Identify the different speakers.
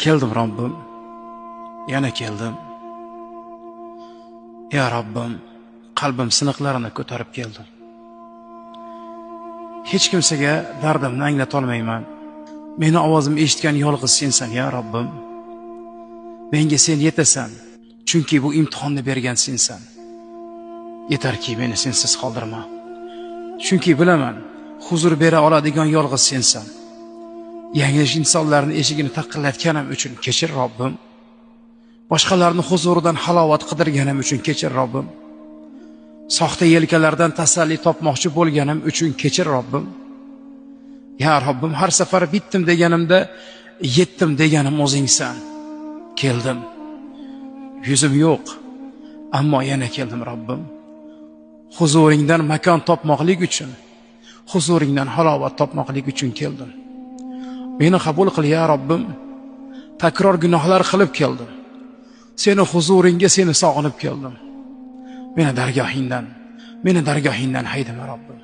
Speaker 1: Keldim Robbim, yana keldim. Ya Robbim, qalbim siniqlarini ko'tarib keldim. Hech kimsaga dardimni anglatolmayman. Meni ovozimni eshitgan yolg'iz sensan, ya Robbim. Menga sen yetasan, chunki bu imtihonni bergan sensan. Yetarki meni sensiz qoldirma. Chunki bilaman, huzur bera oladigan yolg'iz sensan. Yanglish insonlarning eshigini taqillatganim uchun kechir Robbim. Boshqalarning huzuridan halovat qidirganim uchun kechir Robbim. Soxta yelkalardan tasalli topmoqchi bo'lganim uchun kechir Robbim. Ya Robbim, har safar bitdim deganimda yetdim deganim o'zingsan. Keldim. Yuzim yo'q, ammo yana keldim Robbim. Huzuringdan makon topmoqlik uchun, huzuringdan halovat topmoqlik uchun keldim. Meni qabul qil ya Robbim. Takror gunohlar qilib keldim. Seni huzuringga seni sog'inib keldim. Meni dargohingdan, meni dargohingdan haydama Robbim.